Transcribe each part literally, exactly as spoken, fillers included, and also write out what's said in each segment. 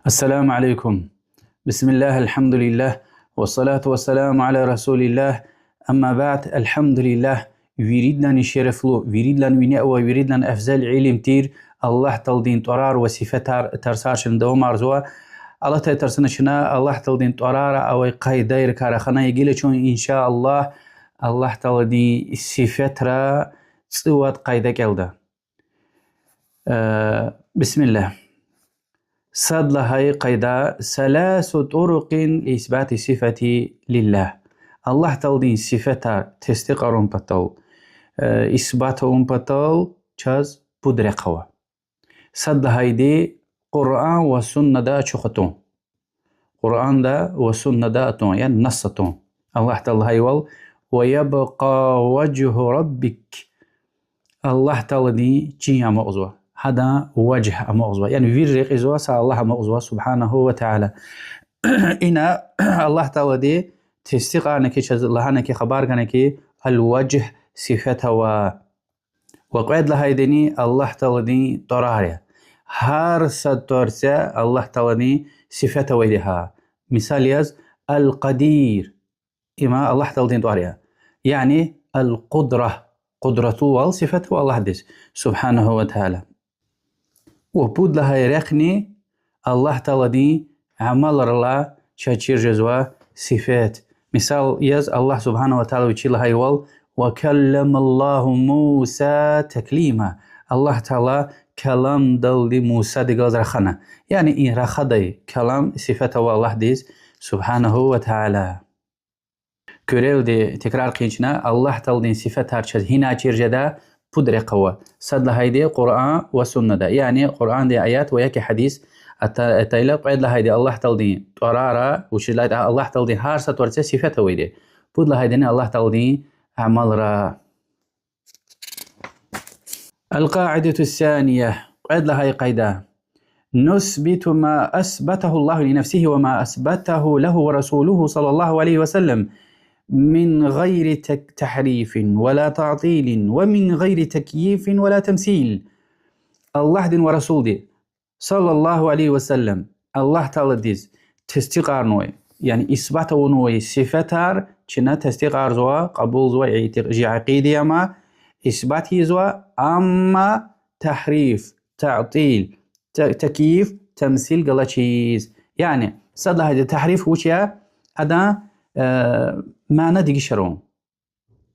السلام عليكم. بسم الله، الحمد لله، والصلاة والسلام على رسول الله. أما بعد، الحمد لله. Виридалайни шерефлу, виридалайни вине авай, виридалайни афзал илим тир Аллагь Тааладин тӀварар ва сифетар тарсар чна давамарзава. Алатай тарсуна чна Аллагь Тааладин тӀварара авай къайдайрикай рахана, гила чун, إن شاء الله, Аллагь Тааладин сифетра цӀувад къайда кӀелда. Э, بسم الله. Сад лагьай къайда: ثلاث طرق لإثبات الصفة لله. Аллагь Тааладин сифетар тестикьарун патал, э, исбат авун патал чаз пуд рехъ ава. Сад лагьайди Къуръан ва суннада ачух атун. Къуръанда ва суннада атун, яни насс атун. Аллагь Таала лагьайвал: ويبقى وجه ربك. Аллагь Тааладин чин амукьзава, гьадан важгь амукьзава, яни вири рекьизва са Аллагь амукьзава, سبحانه وتعالى. Ина Аллагь Таалади тестикьарна ки, чаз лагьана ки, хабар гана ки, الوجه сифет ава. Ва кьвед лагьайдини Аллагь Тааладин тӀварар я. Гьар са тӀварця Аллагь Тааладин сифет авайди я. Мисал яз, القدير. Има Аллагь Тааладин тӀвар я. Яни القدرة, къудратлувал сифет ава Аллагьдиз, سبحانه وتعالى. Ва пуд лагьай рехъни Аллагь Тааладин амалрилай чаз чир жезва сифет. Мисал яз, Аллагь سبحانه وتعالى вичи лагьайвал: وكلم الله موسى تكليما. Аллагь Таала каламдалди Мусади галаз рахана. Яни и рахадай калам сифет ава Аллагьдиз, سبحانه وتعالى. Куьрелди текрар хъийин чна, Аллагь Тааладин сифетар чаз гьинай чир жеда? Пуд рехъ ава. Сад лагьайди Къуръан ва суннада. Яни Къуръандин аят ва яки гьадис ата-, атайла, кьвед лагьайди Аллагь Тааладин тӀварара, вучиз лагьайтӀа Аллагь Тааладин гьар са тӀварця сифет авайди. Пуд лагьайдини Аллагь Тааладин амалра. القاعدة الثانية, кьвед лагьай къайда. نثبت ما أثبته الله لنفسه وما أثبته له ورسوله صلى الله عليه وسلم من غير تك-، تحريف ولا تعطيل ومن غير تكييف ولا تمثيل. Аллагьдин ва Расулди, صلى الله عليه وسلم, Аллагь Тааладиз тестикьарнавай, яни исбат авунвай сифетар чна тестикьарзава, кьабулзава, итик-, чи акъида я ам, исбат ийизва, амма тагьриф, таътил, та-, такйиф, тамсил галачиз. Яни сад лагьайди тагьриф вуч я? Адан, э, мана дегишарун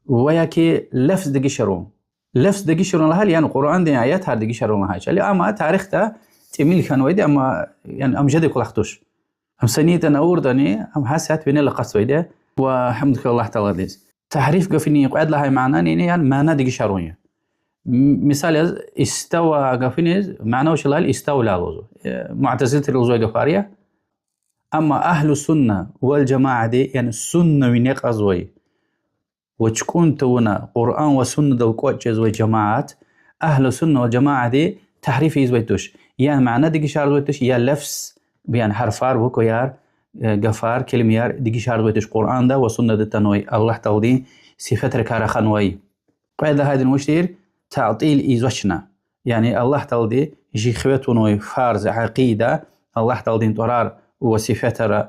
ва яки лафз дегишарун. Лафз дегишарун лагьайла, яни Къуръандин аятар дегишарун лагьай чӀал я. Амма тарихда тӀимил хьанвайди, амма, яни ам жедай кӀвалах туш. Ам санитӀани авуртӀани, ам гьасятда винел акъатзавайди я. Ва гьамд хьуй Аллагь Тааладиз. Тагьриф гафунин кьвед лагьай манани, яни мана дегишарун я. М-, мисал яз, استوى гафуниз мана вуч лагьайла, استولى лугьузва. Э, муътазилийри лугьузвай гафар я. Амма أهل السنة والجماعة-ди, яни сунна вине кьазвай ва чукӀун тавуна Къуръан ва суннадал кӀватӀ жезвай жамаат, أهل السنة والجماعة-ди тагьриф ийизвай туш. Я мана дегишарзавай туш, я лафз, яни гьарфар, букваяр, э, гафар, келимаяр дегишарзавай туш Къуръанда ва суннада атанвай Аллагь Тааладин сифетрикай раханвай. Кьвед лагьайди вуч тир? ТаътӀил ийизвач чна. Яни Аллагь Таалади чи хиве тунвай фарз акъида, Аллагь Тааладин тӀварар ва сифетар,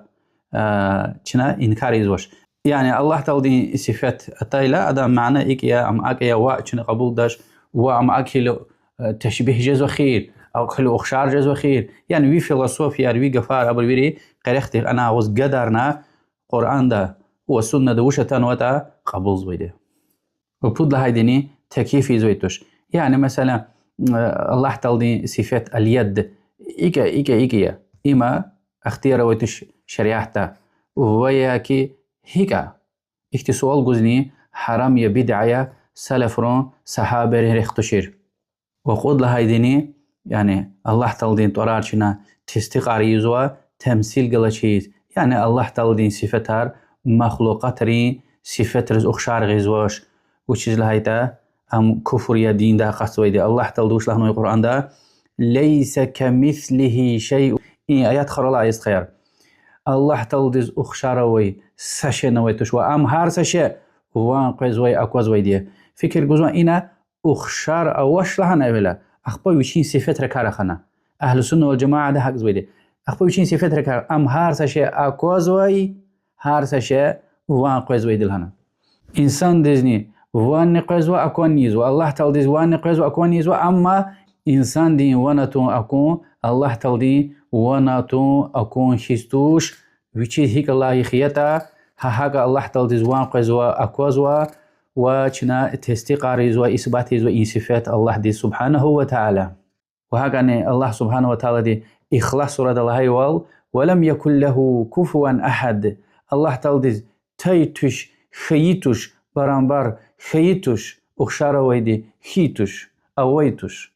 а, чна инкар ийизвач. Яни Аллагь Тааладин сифет атайла, адан мана икӀ я, ам акӀ я, ва чна кьабулдач, ва ам акӀ хьайила, э, ташбигь жезва эхир, акӀ хьайила ухшар жезва эхир. Яни ви философияр, ви гафар, абур вири къерехдихъ ана агъуз гадарна, Къуръанда ва суннада вуч атанватӀа кьабулзавайди я. Ва пуд лагьайдини такйиф ийизвай туш. Яни, месела, Аллагь Тааладин сифет اليد, икӀ я, икӀ я, икӀ я. Има ихтияр авай туш шариатда. Ва яки гьикӀ я? Ихьтин суал гузни гьарам я, бидъа я, салафрин, сагьабайрин рехъ тушир. Ва кьуд лагьайдини, яни Аллагь Тааладин тӀварар чна тестикьар ийизва тамсил галачиз, яни Аллагь Тааладин сифетар махлукьатрин сифетриз ухшар гъизвач. Вучиз лагьайтӀа ам куфр я, диндай акъатзавайди. Аллагь Таалади вуч лагьанвай Къуръанда: ليس كمثله شيء. И аят хуралай я, стхаяр. Аллагь Тааладиз ухшар авай са шейни авай туш, ва ам гьар са шей ван къвезвай, аквазвайди я. Фикир гузвани, ина ухшар авач лагьана эвела, ахпа вичин сифетрикай рахана. أهل السنة والجماعة-да гьакӀ лугьузва: Ахпа вичин сифетрикай ам гьар са шей аквазвай, гьар са шей ван къвезвайди лагьана. Инсандизни ванни къвезва, акванни ийизва, Аллагь Тааладиз ванни къвезва, акванни ийизва, амма инсандин ван атун акун Аллагь Тааладин ван атун акун хьиз туш, вичиз гьикӀ лайих ятӀа, гьа гьакӀа Аллагь Тааладиз ван къвезва, аквазва ва чна тестикьар ийизва, исбат ийизва и сифет Аллагьдиз سبحانه وتعالى. Ва гьакӀани Аллагь سبحانه وتعالىди Ихлас сурада лагьайвал: ولم يكن له كفوا أحد. Аллагь Тааладиз тай туш, хьайи туш, барамбар хьайи туш, ухшар авайди хьайи туш, авай туш.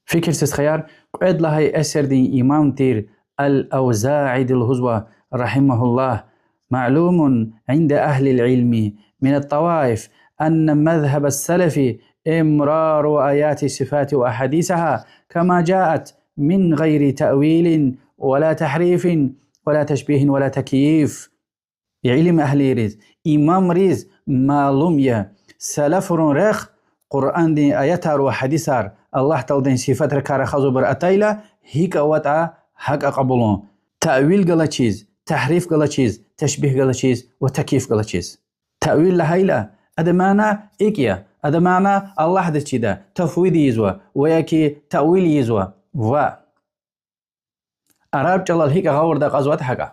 Фикир, стхаяр, кьвед лагьай эсердин имам тир Ал-Авзаиди лугьузва, رحمه الله: معلوم عند أهل العلم من الطوائف أن مذهب السلف إمرار آيات الصفات وأحاديثها كما جاءت من غير تأويل ولا تحريف ولا تشبيه ولا تكييف. Илим агьлийриз, имамриз малум я, салафрин рехъ Къуръандин аятар ва гьадисар, Аллагь Тааладин сифатрикай рахазвайбур атайла, гьикӀ аватӀа, гьакӀа кьабулун. Таъвил галачиз, тагьриф галачиз, ташбигь галачиз ва такйиф галачиз. Таъвил лагьайла, адан мана икӀ я, адан мана Аллагьдиз чида, тафвид ийизва ва яки таъвил ийизва, ва араб чӀалал гьикӀ гъавурда акьазватӀа, гьакӀа.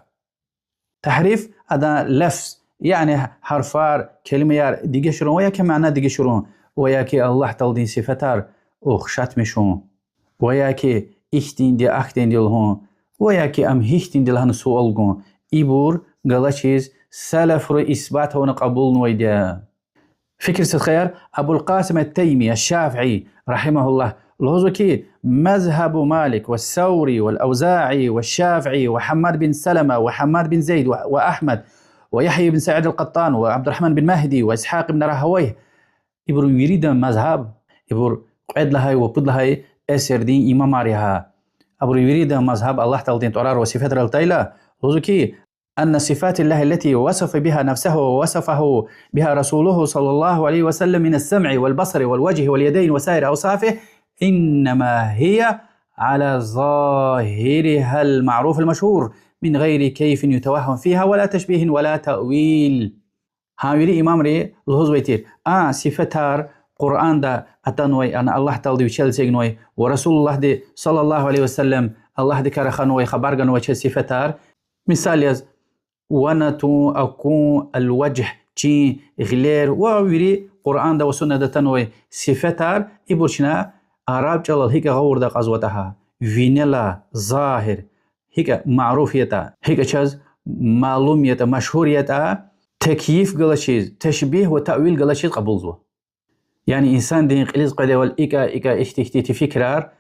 Тагьриф, адан лафз, яни гьарфар, келимаяр дегишарун ва яки мана дегишарун, ва яки Аллагь Тааладин сифатар ухшатмишун, ва яки ихьтинди, ахьтинди лугьун, ва яки ам гьихьтинди лагьана суал гун. Ибур галачиз салафри исбат авуна кьабулнавайди я. Фикир, стхаяр, Абул Къасим ат-Тайми аш-Шафии, رحمه الله, лугьузва хьи: مذهب مالك والثوري والأوزاعي والشافعي وحماد بن سلمة وحماد بن زيد و-، وأحمد ويحيى بن سعيد القطان وعبد الرحمن بن مهدي وإسحاق بن راهويه. Ибурун виридан мазгьаб, ибур кьвед лагьай ва пуд лагьай эсердин имамар я гьа. Абурун виридан мазгьаб Аллагь Тааладин тӀварар ва сифатрал атайла, лугьузва хьи: أن صفات الله التي وصف بها نفسه ووصفه بها رسوله صلى الله عليه وسلم من السمع والبصر والوجه واليدين وسائر أوصافه إنما هي على ظاهرها المعروف المشهور من غير كيف يتوهم فيها ولا تشبيه ولا تأويل. Гьа вири имамри лугьузвай тир: а сифатар Къуръанда атанвай, ана Аллагь Таалади вичел эцигнавай, ва Расулуллагьди صلى الله عليه وسلم Аллагьдикай раханвай, хабар ганвай чаз сифатар, мисал яз, ван атун, акун, ал-важгь, чин, гъилер ва вири Къуръанда ва суннада атанвай сифатар, ибур чна араб чӀалал гьикӀ гъавурда акьазватӀа гьа, винелай, загьир, гьикӀ маъруф ятӀа, гьикӀ чаз малум ятӀа, машгьур ятӀа, такйиф галачиз, ташбигь ва таъвил галачиз кьабулзава. Яни инсандин кьилиз къведайвал икӀа, икӀа, ихьтин-ихьтин фикирар,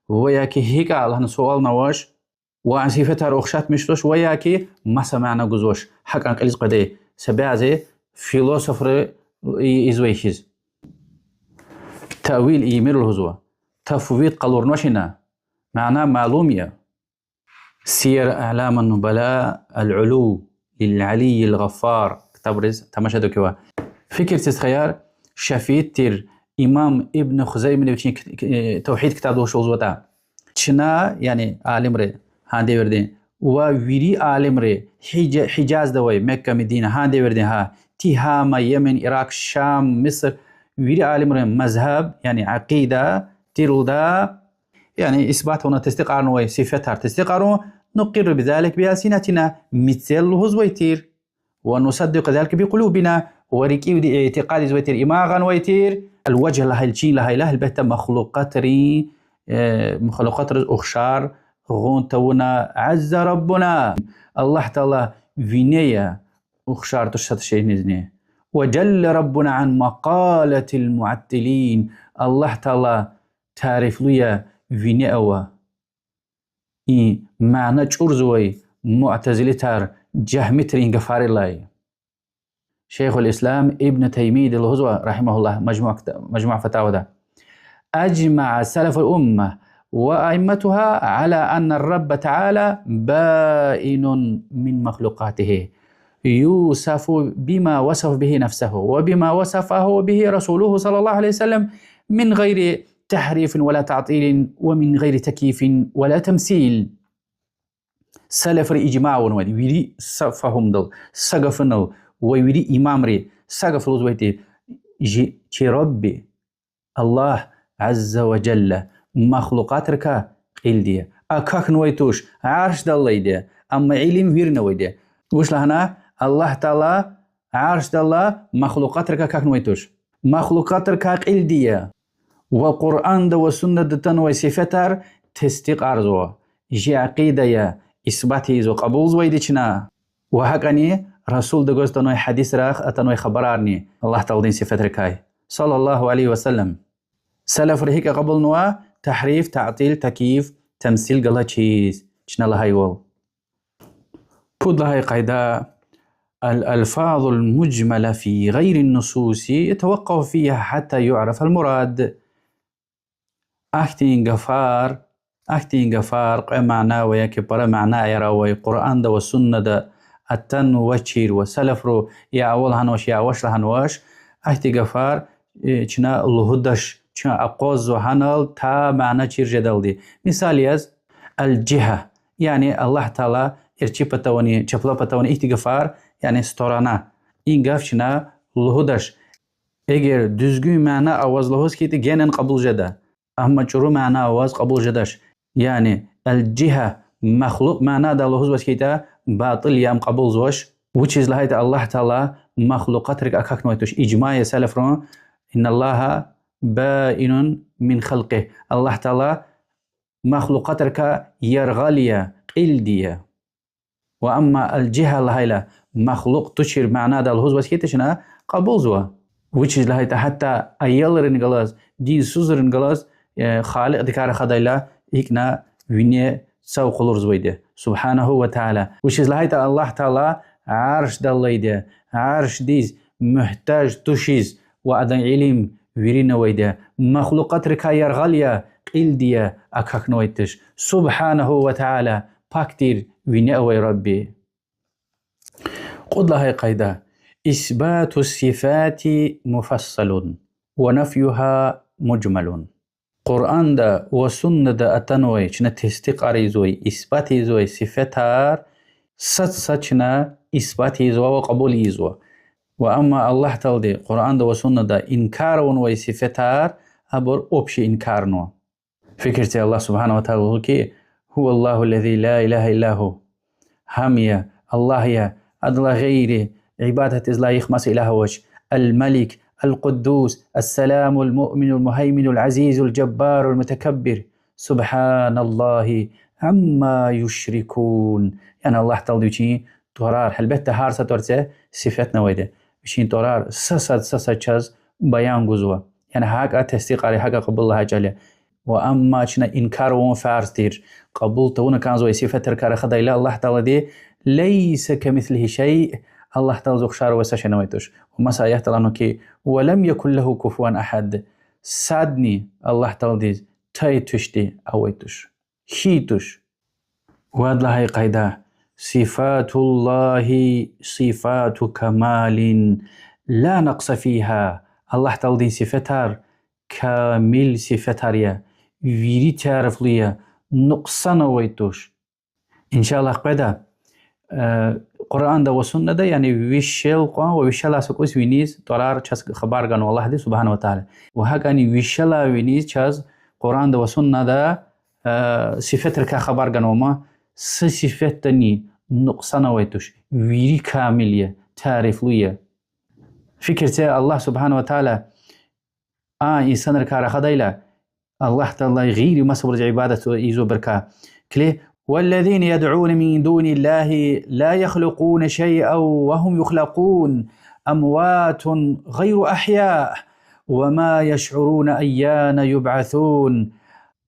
ва яки гьикӀа лагьана суални авач, ва а сифатар ухшатмиш туш, ва яки маса мана гузвач, гьакӀан кьилиз къведай са бязи философри ийизвай хьиз. Таъвил ийимир лугьузва, тафвид къалурнавач ина, мана малум я. سير أعلام النبلاء، العلو للعلي الغفار ктабриз тамашадакай. Фикир це, стхаяр, шафиит тир имам Ибн Хузайма вичин к-, к-, э, Тавгьид ктабда вуч лугьузватӀа. Чна, яни алимри гьа девирдин, ва вири алимри Гьижа-, Гьижазда авай, Мекка, Медина, гьа девирдин гьа, Тигьама, Йемен, Ирак, Шам, Миср, вири алимрин мазгьаб, яни акъида тир лугьуда, яни исбат авуна, тестикьарнавай сифатар тестикьарун, نقر بذلك بألسنتنا, мецел лугьузвай тир, ونصدق ذلك بقلوبنا, ва рикӀивди итикъад ийизвай тир, иман гъанвай тир. Ал-важгь лагьайла, чин лагьайла, гьелбетда, махлукъатрин, э, махлукъатриз ухшар гъун тавуна, عز ربنا, Аллагь Таала вине я, ухшар туш са шейинизни. وجل ربنا عن مقالة المعطلين, Аллагь Таала тарифлу я, вине ава, и мана чӀурзавай муътазилитар, жагьмитрин гафарилай. Шейхуль-Ислам Ибн Таймияди лугьузва, رحمه الله, Мажмуъ кта-, Мажмуъ Фатавада: أجمع سلف الأمة وأئمتها على أن الرب تعالى بائن من مخلوقاته، يوصف بما وصف به نفسه وبما وصفه به رسوله صلى الله عليه وسلم من غير تحريف ولا تعطيل ومن غير تكييف ولا تمثيل. Салафри ижма авунвайди, вири са фагьумдал, са гафунал, ва вири имамри са гаф лугьузвайди: чи Рабби, Аллагь Азза ва Жалла, махлукьатрикай кьилди я. Акахьнавай туш, аршдал алайди я, амма илим вирна авайди я. Вуч лагьана? Аллагь Таала аршдал алай, махлукьатрикай акахьнавай туш. Махлукьатрикай кьилди я. Ва Къуръанда ва Суннада атанвай сифетар тестикьарзава. Чи акъида я, исбат ийизва, кьабулзавайди чна. Ва гьакӀани Расулда гваз атанвай гьадисрай, атанвай хабарарни Аллагь Тааладин сифетрикай, صلى الله عليه وسلم. Салафри гьикӀ кьабулнава: тагьриф, таътил, такйиф, тамсил галачиз, чна лагьайвал. Пуд лагьай къайда: الألفاظ المجملة في غير النصوص يتوقف فيها حتى يعرف المراد. Ахьтин гафар, ахьтин гафар, кьве мана ва яки пара манаяр авай, Къуръанда ва Суннада атанвачир ва салафри я авал лагьанвач, я авач лагьанвач, ахьтин гафар, э, чна лугьудаш, чна акъвазва гьанал та мана чир жедалди. Мисал яз, الجهة, яни Аллагь Таала эрчӀи патавани, чапла патавани, ихьтин гафар, яни сторона. И гаф чна лугьудаш. Эгер дуьзгуьн мана аваз лугьуз хьайитӀа, генани кьабул жеда. Амма чӀуру мана аваз кьабул жедач. Яни الجهة, махлукь манада лугьузваз хьайитӀа, батӀил я, ам кьабулзавач. Вучиз лагьайтӀа Аллагь Таала махлукьатрикай акахьнавай туш. Ижма я салафрин: إن الله بائن من خلقه. Аллагь Таала махлукьатрикай яргъал я, кьилди я. Ва амма الجهة лагьайла, махлукь тушир манада лугьузваз хьайитӀа, чна кьабулзава. Вучиз лагьайтӀа гьатта аялрин галаз, динсузрин галаз, э, Халикьдикай рахадайла, икӀна вине цав къалурзавайди, سبحانه وتعالى. Вучиз лагьайтӀа Аллагь Таала аршдал алайди, аршдиз муьгьтеж тушиз, ва адан илим вирина авайди, махлукьатрикай яргъал я, кьилди я, акахьнавай туш. سبحانه وتعالى, пак тир, вине авай Рабби. Кьуд лагьай къайда: إثبات الصفات مفصل ونفيها مجمل. Къуръанда ва Суннада атанвай, чна тестикьар ийизвай, исбат ийизвай сифетар сад-сад чна исбат ийизва ва кьабул ийизва. Ва амма Аллагь Таалади Къуръанда ва Суннада инкар авунвай сифетар, абур общий инкарнава. Фикир це, Аллагь سبحانه وتعالى лугьузва хьи: هو الله الذي لا إله إلا هو. Гьам я, Аллагь я, адалай гъейри ибадатдиз лайих маса илагь авач. الملك القدوس السلام المؤمن المهيمن العزيز الجبار المتكبر سبحان الله عما يشركون. Яни Аллагь Таалади вичин тӀварар, гьелбетда, гьар са тӀварцӀи сифетнавайди, вичин тӀварар са-сад, са-сад чаз баян гузва. Яни гьакӀа тестикьар я, гьакӀа кьабул лагьай чӀал я. Ва амма чна инкар авун фарз тир, кьабул тавуна кӀанзавай сифетрикай рахадайла, Аллагь Таалади ليس كمثله شيء, Аллагь Тааладиз ухшар авай са шейни авай туш. Ва маса аятда лагьанва хьи: ولم يكن له كفوا أحد. Садни Аллагь Тааладиз тай тушди авай туш, хьи туш. Вад лагьай къайда: صفات الله صفات كمال لا نقص فيها. Аллагь Тааладин сифетар камил сифетар я, вири тарифлу я, нукьсан авай туш. Иншаллагь, къведа, э, Къуръанда ва Суннада, яни вишел кьван ва вишелай са кӀус виниз тӀварар чаз хабар ганва Аллагьди سبحانه وتعالى. Ва гьакӀани вишелай виниз чаз Къуръанда ва Суннада, э, сифетрикай хабар ганва, амма са сифетдани нукьсан авай туш, вири камил я, тарифлу я. Фикир це, Аллагь سبحانه وتعالى а инсанрикай рахадайла, Аллагь Тааладилай гъейри масабуруз ибадат ийизвайбурукай. Килиг: والذين يدعون من دون الله لا يخلقون شيئا وهم يخلقون أموات غير أحياء وما يشعرون أيان يبعثون.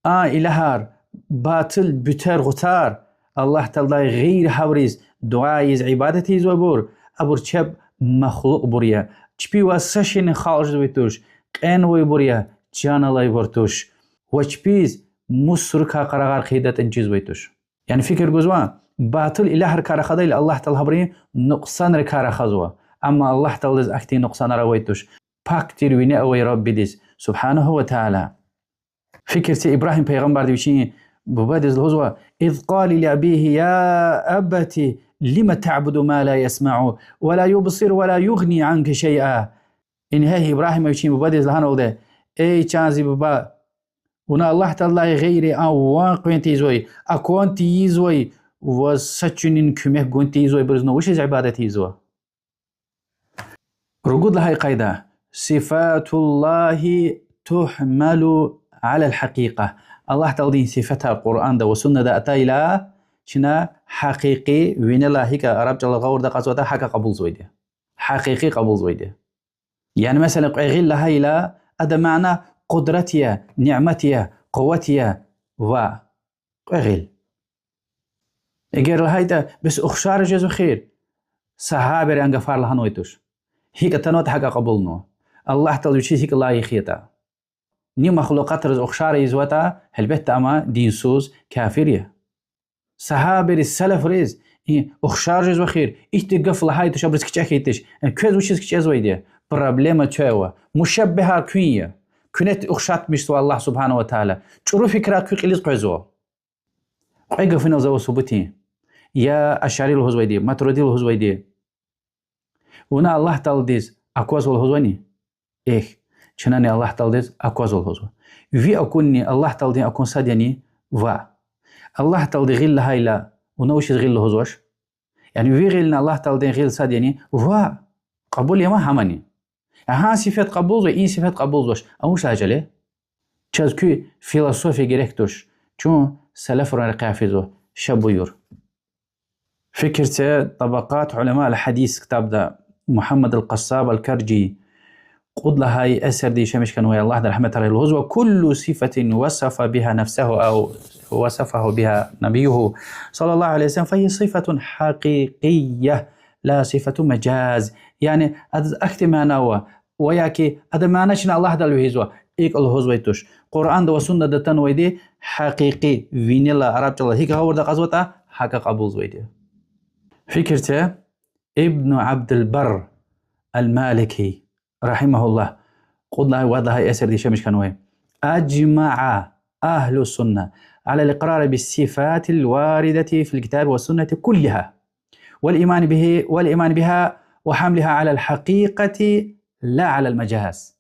А илагьар, батил бутар-гъутар, Аллагь Тааладилай гъейри гьабуриз дуьа ийиз, ибадат ийизвайбур, абур чеб махлукьбур я. Чпивай са шейни халкь жезвай туш, кьенвайбур я, чан алайбур туш. Ва чпиз мусрикай къарагъар хъийидатӀани чизвай туш. Яни фикир гузва, батил илагьрикай рахадайла, Аллагь Таалади гьабурун нукьсанрикай рахазва. Амма Аллагь Тааладиз ахьтин нукьсанар авай туш. Пак тир, вине авай Раббидиз سبحانه وتعالى. Фикир це, Ибрагьим пайгъамбарди вичин Бубадиз лугьузва: إذ قال لأبيه يا أبت لم تعبد ما لا يسمع ولا يبصر ولا يغني عنك شيئا. Ингье Ибрагьим вичин бубадиз лагьаналди: Эй чан зи буба, вуна Аллагь Тааладилай гъейри а ван къвен тийизвай, акван тийизвай ва са чуьнин куьмек гун тийизвай биризна вучиз ибадат ийизва? Ругуд лагьай къайда: صفات الله تحمل على الحقيقة. Аллагь Тааладин сифетар Къуръанда ва суннада атайла, чна гьакъикъи, винелай гьикӀ араб чӀалал гъавурда акьазватӀа, гьакӀа кьабулзавайди я. Гьакъикъи кьабулзавайди я. Яни, месела, кьве гъил лагьайла, адан мана къудрат я, нимат я, къуват я ва кьве гъил. Эгер лагьайтӀа, бес ухшар жезва эхир, сагьабийри а гафар лагьанвай туш. ГьикӀ атанватӀа, гьакӀа кьабулнава. Аллагь Таалади вичиз гьикӀ лайих ятӀа. Ни махлукьатриз ухшар ийизватӀа, гьелбетда, ам динсуз, кафир я. Сагьабийриз, салафриз и ухшар жезва эхир, ихьтин гаф лагьай туш, абуруз кичӀе хьайи туш. Э, квез вучиз кичӀезвайди я? Проблема квевай. Мушаббигьар куьн я. Куьне ухшатмишзава Аллагь سبحانه وتعالى. ЧӀуру фикирар куь кьилиз къвезва. Кьве гафунал за ваз субут ийин. Я ашари лугьузвайди, матуриди лугьузвайди, вуна Аллагь Тааладиз аквазва лугьузвани? Эхь, чнани Аллагь Тааладиз аквазва лугьузва. Ви акунни Аллагь Тааладин акун сад яни? Ваъ. Аллагь Таалади гъил лагьайла, вуна вучиз гъил лугьузвач? Яни ви гъилни Аллагь Тааладин гъил сад яни? Ваъ. Кьабул я ма гьамани. Гьа сифет кьабулзава, и сифет кьабулзавач. А вуч лагьай чӀал я? Чаз куь философия герек туш. Чун салафрин рекьяй физва. Ша буюр. Фикир це, طبقات علماء الحديث ктабда Мугьаммад аль-Къассаб аль-Каржи кьуд лагьай эсерда ишемиш хьанвай, Аллагьди рагьметрай, лугьузва: كل صفة وصف بها نفسه أو وصفه بها نبيه صلى الله عليه وسلم فهي صفة حقيقية لا صفة مجاز. Яни адаз ахьтин мана ава, ва я ки адан мана чна Аллагьдал вегьизва, икӀ лугьузвай туш. Къуръанда ва суннада атанвайди гьакъикъи, винелай, араб чӀалал гьикӀ гъавурда акьазватӀа, гьакӀа кьабулзавайди я. Фикир це, Ибн Абдул Барр аль-Малики, رحمه الله, кьуд лагьай, вад лагьай эсерда ишемиш хьанвай: أجمع أهل السنة على الإقرار بالصفات الواردة في الكتاب والسنة كلها والإيمان به، والإيمان بها وحملها على الحقيقة لا على المجاز.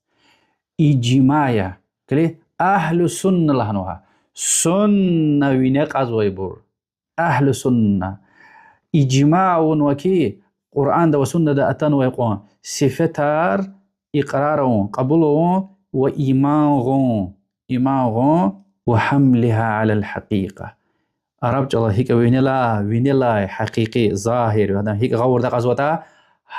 Ижма я. Килиг, أهل السنة лагьанва гьа. Сунна вине кьазвайбур. أهل السنة. Ижма авунва ки, Къуръанда ва суннада атанвай кьван сифетар икьрар авун, кьабул авун ва иман гъун, иман гъун, وحملها على الحقيقة. Араб чӀалал гьикӀ винелай, винелай, гьакъикъи, загьир, адан гьикӀ гъавурда акьазватӀа,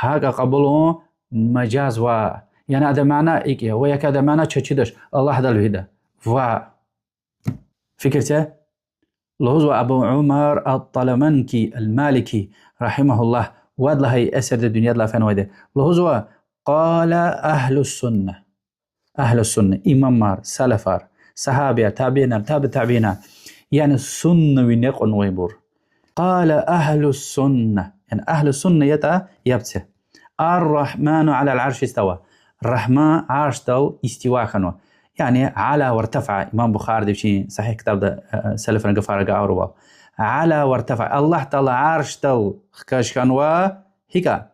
гьакӀа кьабул авун, мажаз ваъ. Яни адан мана икӀ я, ва я ки адан мана чаз чидач, Аллагьдал вегьида. Ваъ. Фикир це, лугьузва Абу Умар ат-Таламанки аль-Малики, رحمه الله, вад лагьай эсерда дуьньядилай фенвайди. Лугьузва: قال أهل السنة. أهل السنة, имамар, салафар, сагьабияр, табиинар, таби табиинар. Яни сунна вине кьунвайбур. قال أهل السنة. Яни أهل السنة ятӀа яб це. الرحمن على العرش استوى. Рагьман аршдал истива хьанва. Яни على وارتفع. Имам Бухариди вичин Сагьигь ктабда, э, салафрин гафар агакьарвал. على وارتفع. Аллагь Таала аршдал хкаж хьанва. ГьикӀ?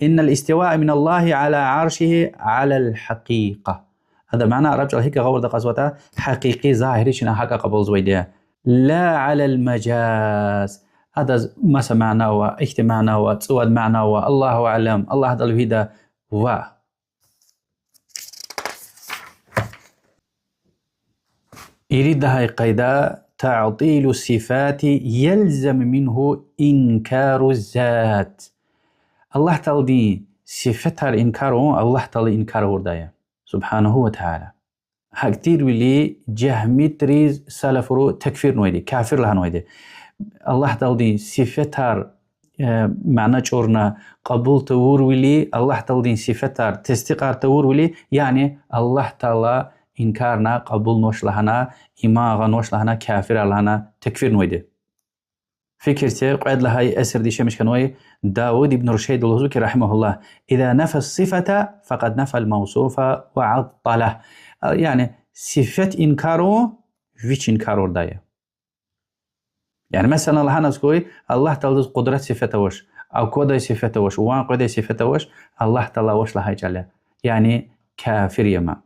إن الاستواء من الله على عرشه على الحقيقة. Адан мана араб чӀалал гьикӀ гъавурда акьазватӀа, гьакъикъи, загьири чна гьакӀа кьабулзавайди я. لا على المجاز. Адаз маса мана ава, ихьтин мана ава, цӀувад мана ава, الله أعلم, Аллагьдал вегьида, ваъ. Ирид лагьай къайда: تعطيل الصفات يلزم منه إنكار الذات. Аллагь Тааладин сифетар инкар авун Аллагь Таала инкар авурдай я, سبحانه وتعالى. ГьакӀ тирвиляй жагьмитриз салафри такфирнавайди, кафир лагьанвайди. Аллагь Тааладин сифетар, э, мана чӀурна кьабул тавурвиляй, Аллагь Тааладин сифетар тестикьар тавурвиляй, яни Аллагь Таала инкарна, кьабулнавач лагьана, иман гъанвач лагьана, кафирар лагьана такфирнавайди. Фикир це, кьвед лагьай эсерда ишемиш хьанвай Давуд ибн Рушейда лугьузва ки, رحمه الله: إذا نفى الصفة فقد نفى الموصوف وعطله. А, яни сифет инкар авун вич инкар авурдай я. Яни, месела, лагьаназ хьуй, Аллагь Тааладиз къудрат сифет авач, аквадай сифет авач, ван къведай сифет авач, Аллагь Таала авач лагьай чӀал я. Яни кафир я ам.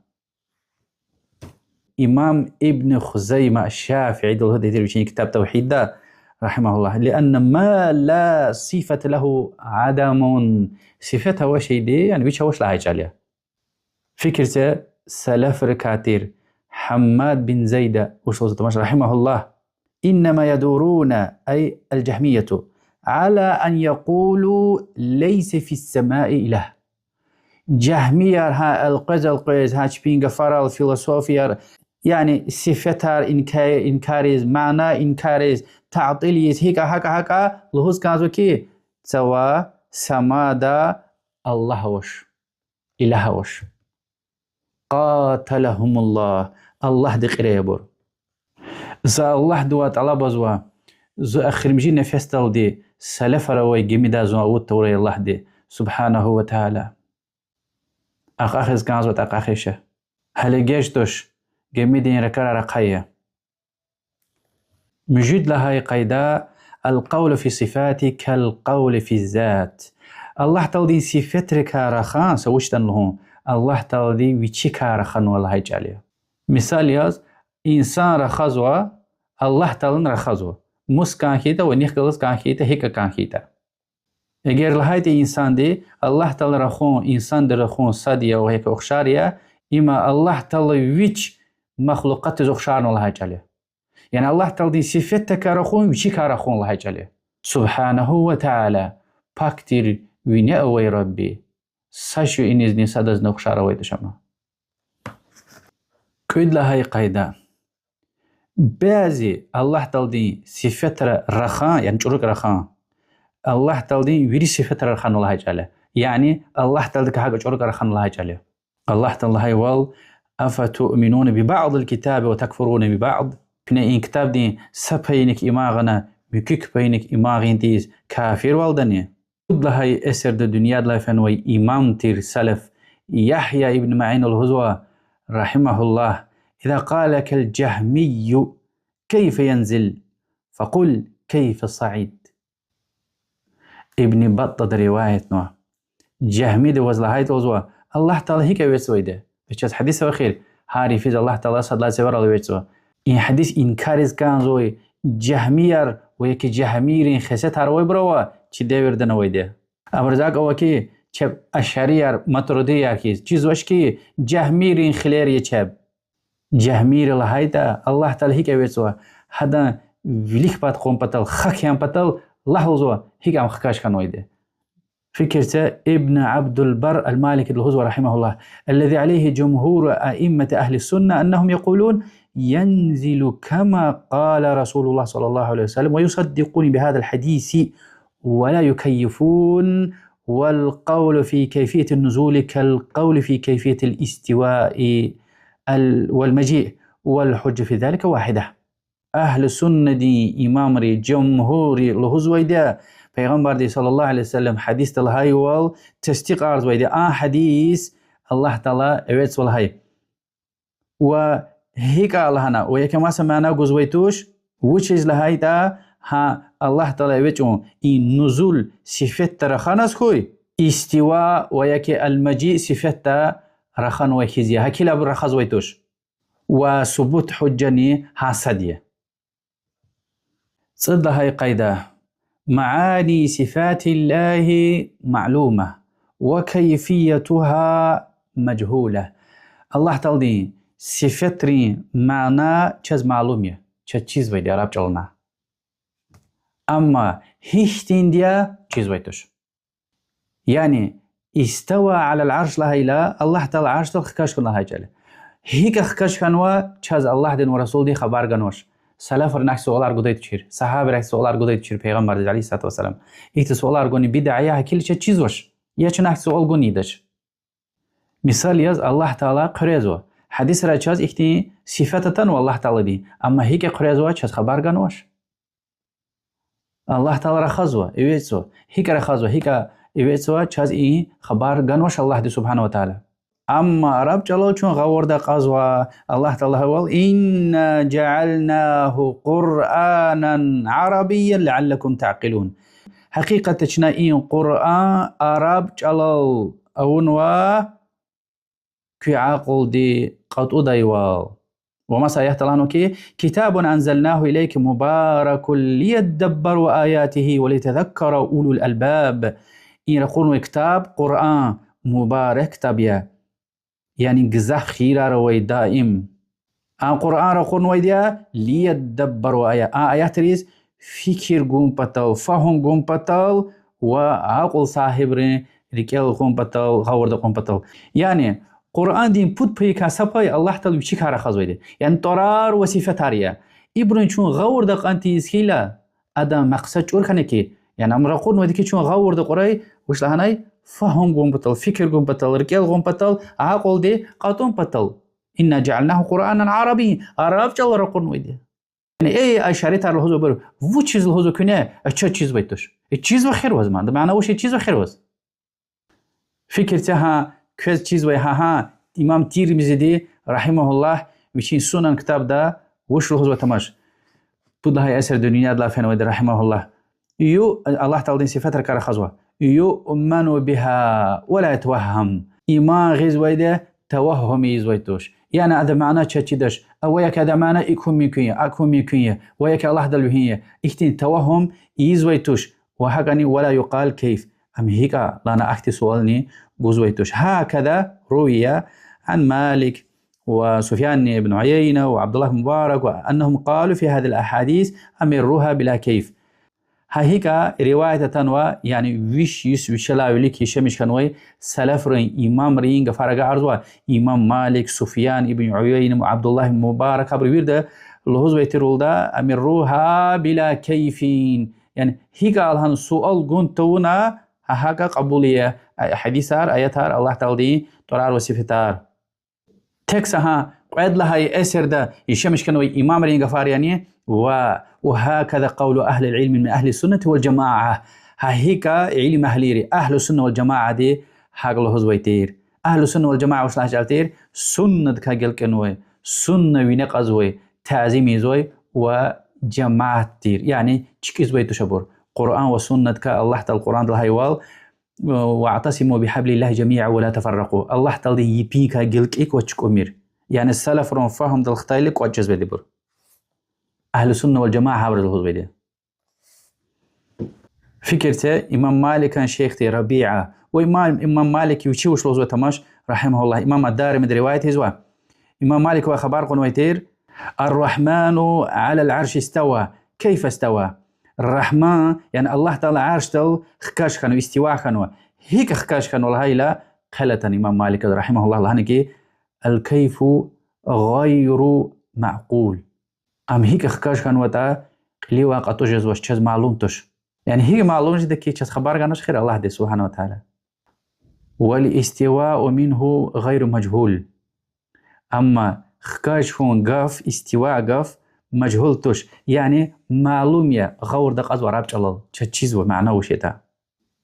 Имам Ибн Хузайма аш-Шафииди лугьудай тир вичин ктаб Тавгьидда, رحمه الله: لأن ما لا صفة له عدم. Сифет авай шейди, яни вич авач лагьай чӀал я. Фикир це, салафрикай тир Гьаммад бин Зайда вуч лугьуз атанвач, رحمه الله: إنما يدورون، أي الجهمية، على أن يقولوا ليس في السماء إله. Жагьмияр гьа элкъвез-элкъвез, гьа чпин гафарал, философияр, яни сифетар инка-, инкариз, мана инкариз, таътил ийиз, гьикӀа, гьакӀа, гьакӀа лугьуз кӀанзава хьи, цава самада Аллагь авач, илагь авач. قاتلهم الله, Аллагьди кьирай абур. За Аллагьдивай тӀалабзава, зи эхиримжи нефесдалди салафар авай гимидай зун авуд тавурай Аллагьди, سبحانه وتعالى. Акьахиз кӀанзаватӀа акьахиша. Гьеле геж туш, гимидин ракӀарар ахъая. Муьжуьд лагьай къайда: القول في الصفات كالقول في الذات. Аллагь Тааладин сифетрикай рахун, са вуч ятӀани лугьун, Аллагь Таалади вичикай раханва лагьай чӀал я. Мисал яз, инсан рахазва, Аллагь Таалани рахазва. Мус кӀан хьайитӀа ва нихъ галаз кӀан хьайитӀа, гьикӀ кӀан хьайитӀа. Эгер лагьайтӀа инсанди, Аллагь Таалади рахун, инсанди рахун сад я ва яки ухшар я, им Аллагь Таалади вич махлукъатдиз ухшарнава лагьай чӀал я. Яни Аллагь Тааладин сифетдикай рахун, вичикай рахун лагьай чӀал я. سبحانه وتعالى, пак тир ви неъ авай Рабби, са шейинизни, садазни ухшар авайди туш ам. Кьуд лагьай къайда. Бязи Аллагь Тааладин сифетра рахун, яни чӀурукай рахун, Аллагь Тааладин вири сифетра раханва лагьай чӀал я. Яни Аллагь Тааладикай гьакӀ чӀурукай раханва лагьай чӀал я. Аллагь Таала лагьайвал: أفتؤمنون ببعض الكتاب وتكفرون ببعض. Куьне и ктабдин са пайиник иман гъана, муькуь пайиник иман гъин тийиз кафирвалдани? Пуд лагьай эсирда дуьньядилай фенвай имам тир салаф Ягья ибн Маъина лугьузва, رحمه الله: إذا قال لك الجهمي كيف ينزل، فقل كيف صعد. Ибн Баттада риваятнава. Жагьмиди ваз лагьайтӀа лугьузва: Аллагь Таала гьикӀ эвецвайди я? Бес чаз гьадис ава эхир, гьар йифиз Аллагь Таала сад лагьай сефердал эвецва. И гьадис инкариз кӀанзавай жагьмияр ва яки жагьмийрин хесетар авайбур ава чи девирдани авайди я. Абуруз акӀ ава хьи, чеб ашарияр, матуридияр хьиз чизвач хьи, жагьмийрин хилер я чеб. Жагьмийри лагьайтӀа, Аллагь Таала гьикӀ эвецва, гьадан вилик пад кьун патал, хак ян патал, лагь лугьузва, гьикӀ ам хкаж хьанвайди. Фикир це, Ибн Абдул Барр ал-Маликиди лугьузва, رحمه الله: الذي عليه جمهور أئمة أهل السنة أنهم يقولون: ينزل كما قال رسول الله صلى الله عليه وسلم، ويصدقون بهذا الحديث ولا يكيفون، والقول في كيفية النزول كالقول في كيفية الاستواء ال-، والمجيء، والحجة في ذلك واحدة. Агьлу суннадин имамри, жумгьурри лугьузвайди я, Пайгъамбарди صلى الله عليه وسلم гьадисда лагьайвал тестикьарзавайди я, а гьадис Аллагь Таала эвецва лагьай. Ва гьикӀ лагьана, ва яки маса мана гузвай туш, вучиз лагьайтӀа, гьа Аллагь Таала эвечӀун и нузул сифетда раханаз хьуй, истива ва яки ал-мажиъ сифетда раханвай хьиз я, гьакӀ ала рахазвай туш. Ва субут гьужжани гьа сад я. ЦӀуд лагьай къайда. معاني صفات الله معلومة وكيفيتها مجهولة. Аллагь Тааладин сифетрин мана чаз малум я, чаз чизвайди я араб чӀалана. Амма гьихьтинди я чизвай туш. Яни استوى على العرش лагьайла, Аллагь Таала аршдал хкаж хьана лагьай чӀал я. ГьикӀ хкаж хьанва, чаз Аллагьдин ва Расулдин хабар ганвач. Салафри гьахьтин суалар гудай тушир, сагьабайри гьахьтин суалар гудай тушир Пайгъамбардиз, عليه الصلاة والسلام. Ихьтин суалар гуни бидаа я, гьакӀ ала чаз чизвач. Я чна гьахьтин суал гунидач. Мисал яз, Аллагь Таала хъуьрезва. Гьадисра чаз ихьтин сифет атанва Аллагь Тааладин, амма гьикӀ хъуьрезва, чаз хабар ганвач. Аллагь Таала рахазва, эвецва. ГьикӀ рахазва, гьикӀ эвецва, чаз и хабар ганвач Аллагьди سبحانه وتعالى. Амма араб чӀалал чун гъавурда кьазва. Аллагь Таалади лагьайвал: إنا جعلناه قرآنا عربيا لعلكم تعقلون. Гьакъикъатда чна и Къуръан араб чӀалал авунва, куь акьулди кьатӀудайвал. Ва маса аятда лагьанва хьи: كتاب أنزلناه إليك مبارك ليدبروا آياته وليتذكر أولو الألباب. И ракъурнавай ктаб, Къуръан, мубарак ктаб я. Яни гзаф хийирар авай даим. А Къуръан ракъурнавайди я, ليدبروا آياته, а аятриз фикир гун патал, фагьум гун патал ва акьул сагьибрин рикӀел кьун патал, гъавурда кьун патал. Яни Къуръандин пуд паюкай са пай Аллагь Таалади вичикай рахазвайди я. Яни тӀварар ва сифетар я. Ибурун чун гъавурда кьан тийиз хьайила, адан макьсад чӀур хьана хьи, яни ам ракъурнавайди хьи чун гъавурда кьурай, вуч лагьанай, фагьум гун патал, фикир гун патал, рикӀел кьун патал, акьулди кьатӀун патал. إنا جعلناه قرآنا عربيا, араб чӀалал ракъурнавайди я. Яни эй, ай шаритар лугьузвайбур, вучиз лугьузва куьне, а чаз чизвай туш? Э, чизва хер ваз ман, да мана вуч я, чизва хер ваз. Фикир це гьа, квез чизвай гьа, гьа, имам Тирмизиди, رحمه الله, вичин Сунан ктабда вуч лугьузва тамаш. Пуд лагьай асирда дуьньядилай фенвайди, رحمه الله. Ю-, Аллагь Тааладин сифетрикай рахазва: يؤمن بها ولا يتوهم. Иман гъизвайди, тавагьум ийизвай туш. Яни адан мана чаз чидач, а ва яки адан мана икӀ хьун мумкин я, акӀ хьун мумкин я, ва яки Аллагьдал вегьин я. Ихьтин тавагьум ийизвай туш. Ва гьакӀани ولا يقال كيف. Ам гьикӀ я лагьана ахьтин суални гузвай туш. هكذا روي عن مالك وسفيان بن عيينة وعبد الله بن مبارك وأنهم قالوا في هذه الأحاديث أمروها بلا كيف. Гьа гьикӀ риваят атанва, яни виш йис вишелай вилик яшамиш хьанвай салафрин имамрин гафар агакьарзава, имам Малик, Суфьян ибн Уяйна, Абдуллагь ибн Мубарак, абуру вирида лугьузвай тир валда, أمروها بلا كيف. Яни гьикӀ я лагьана суал гун тавуна, гьа гьакӀа кьабул ая гьадисар, аятар, Аллагь Тааладин тӀварар ва сифетар. Тек са гьа кьвед лагьай асирда яшамиш хьанвай имамрин гафар яни, ва وهكذا قول أهل العلم من أهل السنة والجماعة. Гьа гьикӀ я илим агьлийри, أهل السنة والجماعة-ди гьакӀ лугьузвай тир. أهل السنة والجماعة вуч лагьай чӀал тир? Суннадикай гелкъуьнвай, сунна вине кьазвай, тазим ийизвай ва жамаат тир. Яни чкӀизвай туш абур. Къуръан ва суннадикай, Аллагь Таала Къуръанда лагьайвал: واعتصموا بحبل الله جميعا ولا تفرقوا. Аллагь Тааладин епикай гелкъуьк ва чукӀумир. Яни салафрин фагьумдал хтайла кӀватӀ жезвайди я абур. أهل السنة والجماعة гьабуруз лугьузвайди я. Фикир це, имам Маликан шейх тир Рабиа. Ва имам, имам Малик вичи вуч лугьузва тамаш, رحمه الله, имам ад-Даримиди риваят ийизва. Имам Маликавай хабар кьунвай тир: الرحمن على العرش استوى، كيف استوى؟ Рагьман, яни Аллагь Таала аршдал хкаж хьанва, истива хьанва. ГьикӀ хкаж хьанва лагьайла, хъел атана имам Маликаз, رحمه الله, лагьана хьи: الكيف غير معقول. Ам гьикӀ хкаж хьанватӀа, кьиливай кьатӀуз жезвач, чаз малум туш. Яни гьикӀ малум жеда хьи, чаз хабар ганвач эхир Аллагьди سبحانه وتعالى. والاستواء منه غير مجهول. Амма хкаж хьун гаф, истива гаф мажгьул туш. Яни малум я, гъавурда кьазва араб чӀалал, чаз чизва мана вуч ятӀа.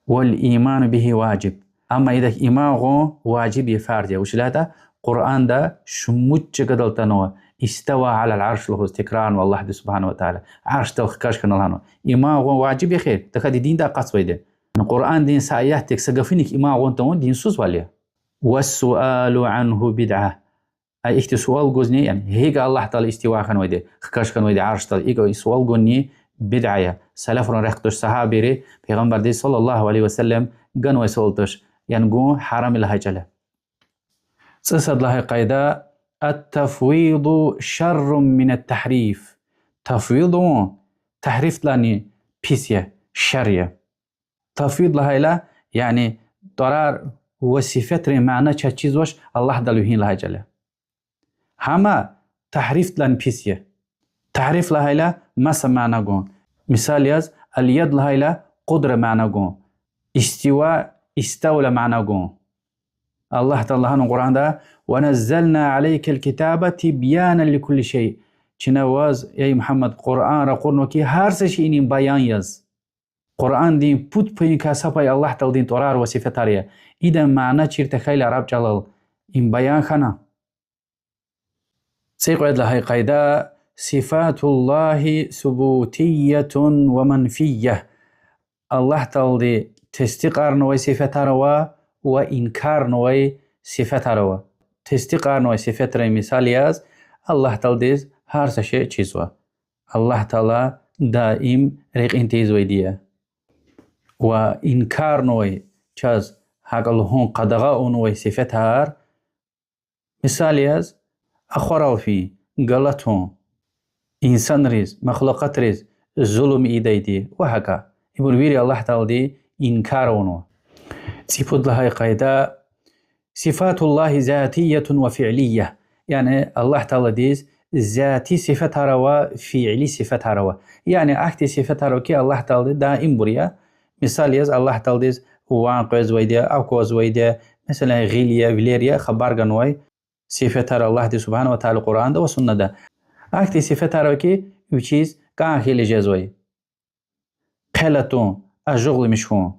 والإيمان به واجب. Амма идак иман гъун важиб я, фарз я. Вучиз лагьайтӀа Къуръанда шумуд чкадал атанва, استوى على العرش лугьуз текрарнава Аллагьди سبحانه وتعالى. Аршдал хкаж хьана лагьанва. Иман гъун важиб я эхир, тахьайтӀа диндай акъатзавайди я. Къуръандин са аятдик, са гафуник иман гъун тавун динсузвал я. والسؤال عنه بدعة. А ихьтин суал гузни, яни гьикӀ Аллагь Таала истива хьанвайди, хкаж хьанвайди аршдал, икӀ суал гунни бидаа я. Салафрин рехъ туш, сагьабийри Пайгъамбардиз صلى الله عليه وسلم ганвай суал туш, яни гун гьарам я лагьай чӀал я. ЦӀусад лагьай къайда: التفويض شر من التحريف. Тафвид авун тагьрифдилайни пис я, шер я. Тафвид лагьайла, яни тӀварар ва сифетрин мана чаз чизвач, Аллагьдал вегьин лагьай чӀал я. Гьам тагьрифдилайни пис я. Тагьриф лагьайла маса мана гун. Мисал яз, اليد лагьайла къудра мана гун. استوى, استولى мана гун. Аллагь Таала лагьанва Къуръанда: ونزلنا عليك الكتاب تبيانا لكل شيء. Чна ваз, эй Мугьаммад, Къуръан ракъурнава хьи, гьар са шейинин баян яз. Къуръандин пуд паюникай са пай Аллагь Тааладин тӀварар ва сифетар я. Идан мана чир тахьайла араб чӀалал, Им баян хьана. ЦӀикьвед лагьай къайда: صفات الله ثبوتية ومنفية. Аллагь Таалади тестикьарнавай сифетар ава ва инкарнавай сифетар ава. Тестикьарнавай сифетрин мисал яз, Аллагь Тааладиз гьар са шей чизва. Аллагь Таала даим рекьин тийизвайди я. Ва инкарнавай, чаз гьакӀ лугьун къадагъа авунвай сифетар, мисал яз, ахварал фин, галатун, инсанриз, махлукьатриз зулум ийидайди ва гьакӀа. Ибур вири Аллагь Таалади инкар авунва. ЦӀипуд лагьай къайда: صفات الله ذاتية وفعلية. Яни Аллагь Тааладиз зати сифетар ава, фиили сифетар ава. Яни ахьтин сифетар ава хьи, Аллагь Таалади даимбур я. Мисал яз, Аллагь Тааладиз ван къвезвайди я, аквазвайди я, месела, гъил я, вилер я, хабар ганвай сифетар Аллагьди سبحانه وتعالى Къуръанда ва суннада. Ахьтин сифетар ава хьи, вичиз кӀан хьайила жезвай. Хъел атун, ажугъламиш хьун.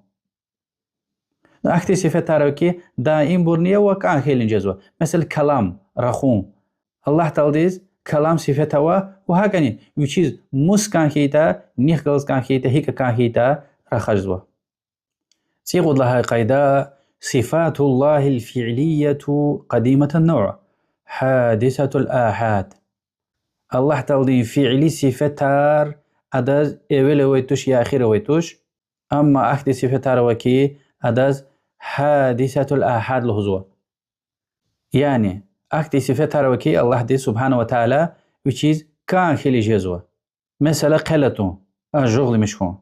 Ахьтин сифетар ава хьи, даимбурни я ва кӀан хьайила жезва. Месела, калам, рахун. Аллагь Тааладиз калам сифет ава ва гьакӀни вичиз мус кӀан хьайитӀа, нихъ галаз кӀан хьайитӀа, гьикӀ кӀан хьайитӀа рахазва. ЦӀикьуд лагьай къайда: صفات الله الفعلية قديمة النوع حادثة الآحاد. Аллагь Тааладин фиили сифетар, адаз эвел авай туш, я ахир авай туш. Амма ахьтин сифетар ава хьи, адаз حادثة الآحاد лугьузва. Яни ахьтин сифетар ава хьи, Аллагьди سبحانه وتعالى вичиз кӀан хьайила жезва. Месела, хъел атун, ажугъламиш хьун.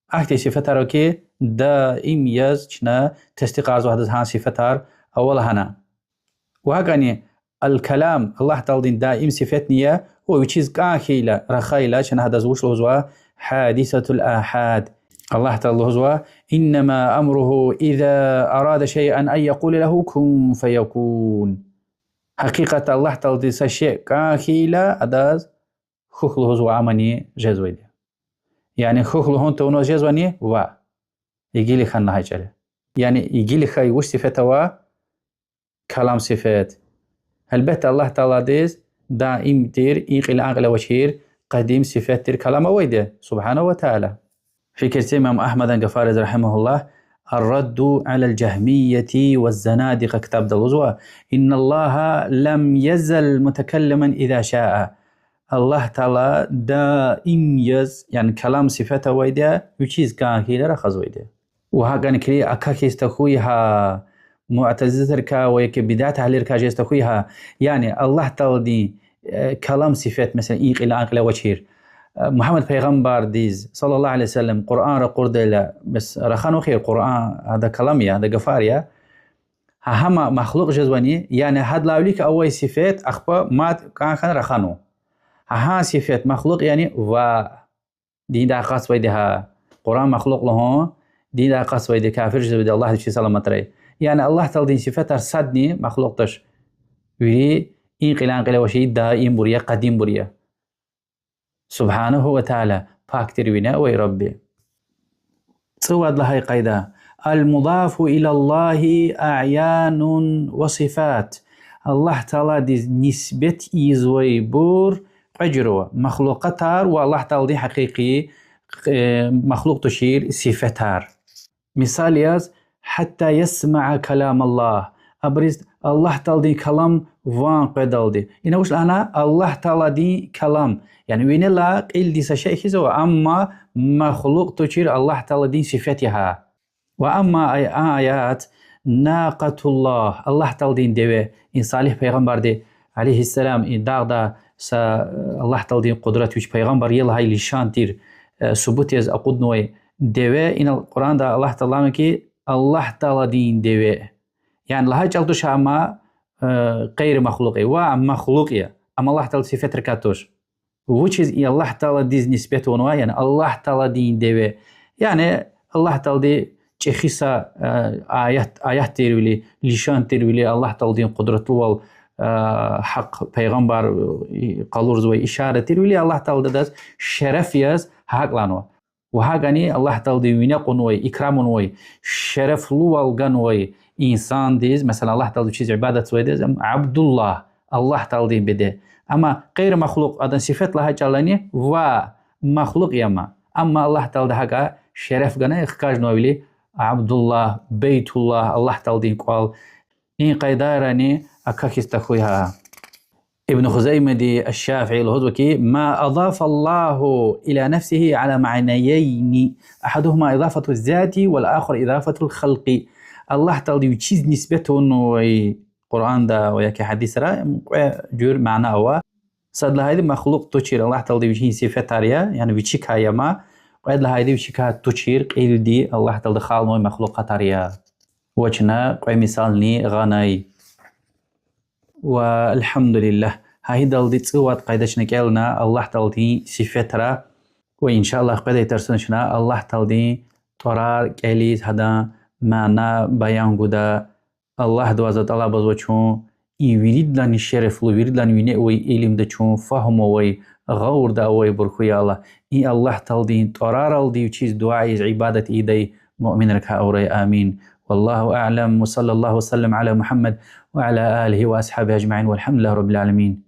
Ахьтин сифетар ава хьи, даим яз чна тестикьарзава гьадаз гьа сифетар ава лагьана. Ва гьакӀни الكلام Аллагь Тааладин даим сифетни я, ва вичиз кӀан хьайила, рахайла, чна гьадаз вуч лугьузва? حادثة الآحاد. Аллагь Таала лугьузва: إنما أمره إذا أراد شيئا أن يقول له كن فيكون. Гьакъикъатда Аллагь Таалади са шей кӀан хьайила, адаз хьухь лугьузва, амани жезвайди я. Яни хьухь лугьун тавунваз жезвани? Ваъ. Игили хьана лагьай чӀал я. Яни игили хьайи вуч сифет ава? Калам сифет. Гьелбетда, Аллагь Тааладиз даим тир, и кьил а кьил авачир, къадим сифет тир калам авайди я, سبحانه وتعالى. Фикир це имам Агьмадан гафариз, رحمه الله, الرد على الجهمية والزنادقة ктабда лугьузва: إن الله لم يزل متكلما إذا شاء. Аллагь Таала даим яз, яни калам сифет авайди я, вичиз кӀан хьайила рахазвайди я. Ва гьакӀни килиг акахьиз тахьуй гьа, муътазилатрикай ва яки бидат агьлийрикай жез тахьуй гьа. Яни Аллагь Тааладин, э, калам сифет, месела, и кьил а кьил авачир, э, Мугьаммад пайгъамбардиз, صلى الله عليه وسلم, Къуръан ракъурдайла, бес раханва хьи, Къуръан, гьада калам я, гьада гафар я. Гьа, гьам махлукь жезвани, яни гьадалай вилик авай сифет ахпа мад кӀан хьана раханва. Гьа, гьа сифет махлукь яни? Ваъ. Диндай акъатзавайди гьа. Къуръан махлукь лугьун, диндай акъатзавайди, кафир жезвайди, Аллагьди вичи саламатрай. Яни Аллагь Тааладин сифетар садни махлукь туш. Вири и кьил а кьил авачир, даимбур я, къадимбур я. سبحانه وتعالى, пак тир вине авай Рабби. ЦӀувад лагьай къайда: المضاف إلى الله أعيان وصفات. Аллагь Тааладиз нисбет ийизвайбур кьве жуьре ава. Махлукьатар ва Аллагь Тааладин гьакъикъи, э, махлукь тушир сифетар. Мисал яз, حتى يسمع كلام الله. Абуруз Аллагь Тааладин калам ван къведалди. Ина вуч лагьана? Аллагь Тааладин калам. Яни винелай кьилди са шей хьиз ава, амма махлукь тушир Аллагь Тааладин сифет я гьа. Ва амма ай-, а аят, ناقة الله, Аллагь Тааладин деве. И Салигь пайгъамбарди, عليه السلام, и дагъда са, э, Аллагь Тааладин къудрат, вич пайгъамбар я лагьай лишан тир, э, субут яз акъуднавай деве, инал Къуръанда Аллагь Таалади лагьана хьи, Аллагь Тааладин деве. Яни лагьай чӀал туш, амма, э, гъейри махлукь я, ва махлукь я, амма Аллагь Тааладин сифетрикай туш. Вучиз и Аллагь Тааладиз нисбет авунва, яни Аллагь Тааладин деве? Яни Аллагь Таалади чӀехи са, э, аят, аят тирвиляй, лишан тирвиляй, Аллагь Тааладин къудратлувал, э, гьахъ пайгъамбар, э, къалурзавай ишара тирвиляй Аллагь Таалади адаз шереф яз гьакӀ лагьанва. Ва гьакӀни Аллагь Таалади вине кьунвай, икрамунвай, шерефлувал ганвай инсандиз, месела, Аллагь Таалади вичиз ибадатзавайдаз, ам Абдуллагь, Аллагь Тааладин беде. Амма гъейри махлукь, адан сифет лагьай чӀалани, ва махлукь я ам. Амма Аллагь Таалади гьакӀа шереф гана, хкажнавайвиляй Абдуллагь, Бейтуллагь, Аллагь Тааладин кӀвал. И къайдайрани акахьиз тахьуй гьа. Ибн Хузаймади аш-Шафии лугьузва хьи, ما أضاف الله إلى نفسه على معنيين، أحدهما إضافة الذات والآخر إضافة الخلق. Аллагь Таалади вичиз нисбет авунвай Къуръанда ва яки гьадисра кьве жуьр мана ава. Сад лагьайди махлукь тушир, Аллагь Таалади вичин сифетар я, яни вичикай я ам, кьвед лагьайди вичикай тушир, кьилди Аллагь Таалади халкьнавай махлукьатар я. Ва чна кьве мисални гъанай. Ва الحمد لله, гьа идалди цӀувад къайда чна кӀелна Аллагь Тааладин сифетра. Ва إن شاء الله къведай тарсуна чна Аллагь Тааладин тӀварар кӀелиз, гьадан мана баян гуда. Аллагьдивай за тӀалабзава чун и виридалайни шерефлу, виридалайни вине авай, илимда чун фагьум авай, гъавурда авайбур хьуй, я Аллагь. И Аллагь Тааладин тӀвараралди вичиз дуьа ийиз, ибадат ийидай муъминрикай авурай. آمين. والله أعلم، وصلى الله وسلم على محمد وعلى آله وأصحابه أجمعين، والحمد لله رب العالمين.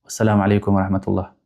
والسلام عليكم ورحمة الله.